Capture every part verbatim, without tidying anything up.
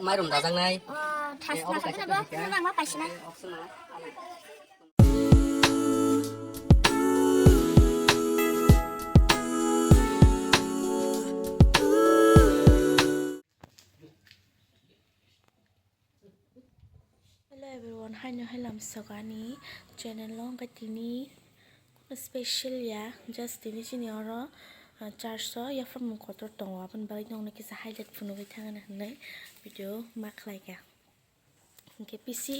Mairum dajaknai. Thasna khaphina bo, nang ma paisinai. Hello everyone, haino hai lamsok ani channel o, hwnkhe tini kuno special ya, just tini chini oro, ah, church o yaphang mung kotor tongo, aboni bagwi nokno kisa highlight phunugwi thangna hinwi video ma khlaikha. Hwnkhe pisi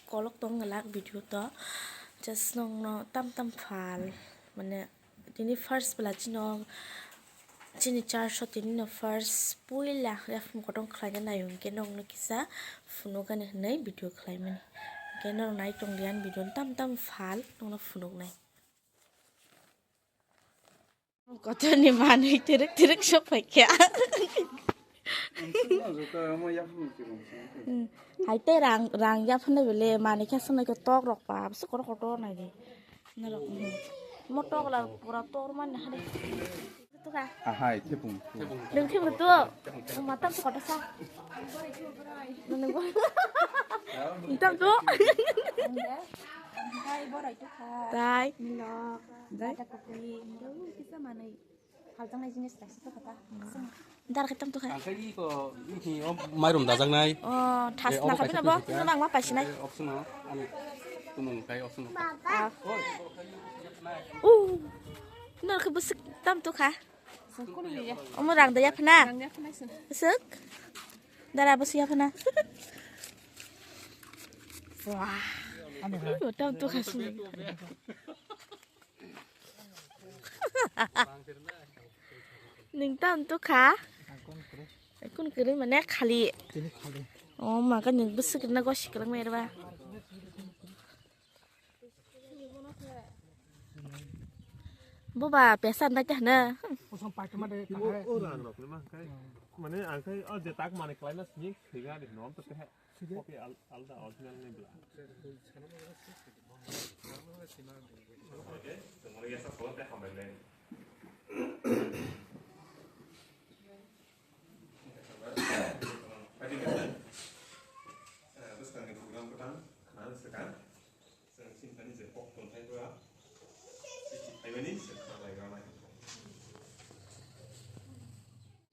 kolok tong glak video to, just nokno tam tam phal, mane, tini first bwla chino, chini church o tini no first puila yaphang kotor khlaina nai hwnkhe nokno kisa phunukgani hinwi video khlaimani. Hwnkhe norok nai tongdi ani video no tam tam phal nokno phunuknai. Kotorni manwi twrwk twrwk sok phaikha. Hmm. Hai tei rang, rang yaphano bele manwi khe swngnaikhe tok rok ba bwswk kotor kotor naidi. Norok, hmm. Mo tok la pura tor mani hade. Tuka. Ahai, thepung. Nwng thepung tu. Nwng ma tam kotor sa. Nwng tam tu. Tai borai tuka. Tai. Nilok. Dai. Ada kopi. Kisa manwi. Haljaknai jinis kaisa tuka ta. Dar khe tam tuka. Ang khe iko, iko mairum dajaknai. Oh, thas eh, na obo khabi kaisa na bo, photo khe. Nang ma paisinai. Eh, option o, ani tumung kai option o. Ah. Oi. Uh. Nor khe bwswk tam tuka. Omo rang da yaphana. Rang yaphana se. Bwswk. Dara bwswk yaphana. Wah. Tam tuka sini. Nwng tam tuka. Kun kwrwi mane khali. Tini khali. Oh, ma ka nwng bwswk rwna gosi kwlwng mai rwba. Boba pesa nai ta hwna. Kosong paitama de. O, o rang rok ni ma kai. Mane ang kai o je tak mane klai na sini thwiga de nom to te. Copy al-, alda original ni bla. Okay, so mane yasa kolom te hambai le. Bwskangni program kwthang khna swkang. Chwng chini thani je kok tongthai bwrap, chini phaimani se kha lai rwnai.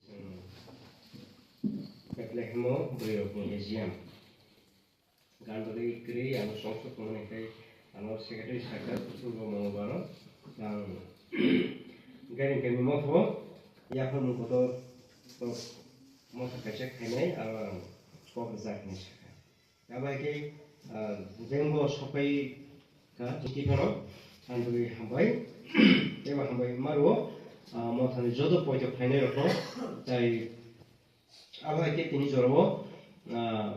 Chwng Bethlehemo bwrwirokni A G M. Gandhari kwrwi ano songso tongmani khai ano secretary sakha Purbo Mongolbaro. Ang Gairing kami motho yaphang mung kotor motha kaisa khainai aro ang kok rijak hinwi sakha. Abo hai khe, ah, jembo sopai kha, tini phano, ang twi hambai, teibo hambai maro, ah, mothani joto poito phainai rokno, tai abo hai khe tini jorao, ah,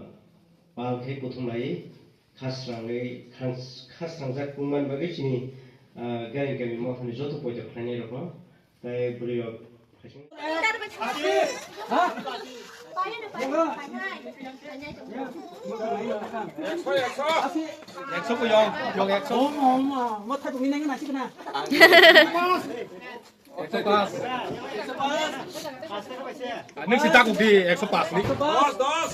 pal khai kuthum lai, khasrangwi, khas-, khasrangjak wngmani bagwi chini, ah, Gairing kami mothani joto poito phainai rokno, Tai bwrwi rok. Ekso, ekso. Ekso ko yong, yong ekso. Mo thai bumi nang na sikna. Ekso pas. Nung si takuk di ekso pas ni. Dos, dos.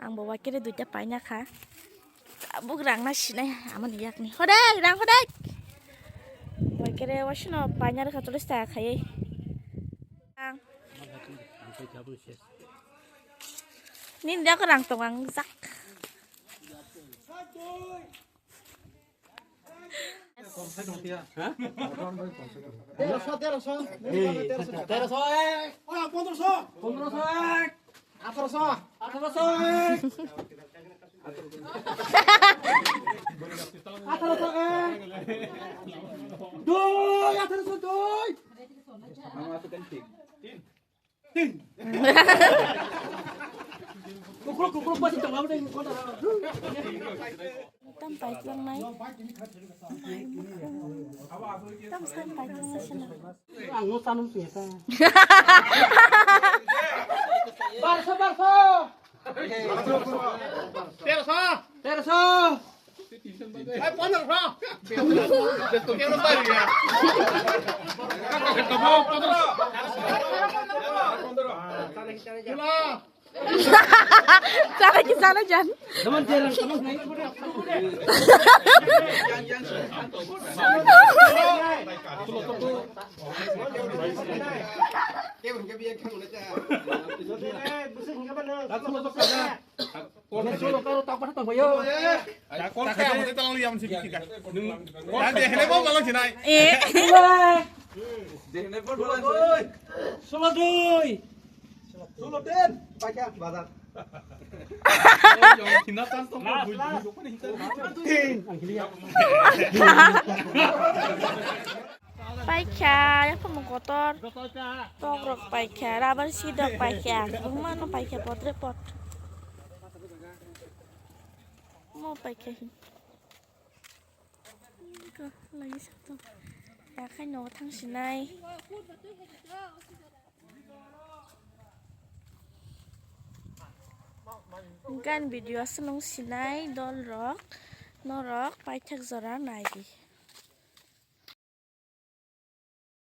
Ang bo wakere duita paina kha. Tabuk rang na sinai amoni yakni. Hodai, rang hodai. Wakere wasino paina rwkha chollish taka khaiwi. Ang. Nini dak rang tong ang jak. Teroso, teroso. Teroso ek. Pondroso. Pondroso ek. Athroso. Athroso ek. Athroso ek. Dui, athroso dui. Kukruk, kukruk, basi tong, abo tong, kota. Tam pai tlangnai. Tam sam pai tlangnai sana. Ang no sanam sini ta. Barso, barso. Terso. Terso. Sana ki sana jan. Eh. Solo dui. Paikha, yaphang kotor. Tok rok paikha, rubber seat rok paikha. Buma no paikha, potre pot. Mo paikha. Ko, lagi satu. Ya, khai no thang sinai. Gan video aswk nung sinai dol rok, norok paithak jora nai di.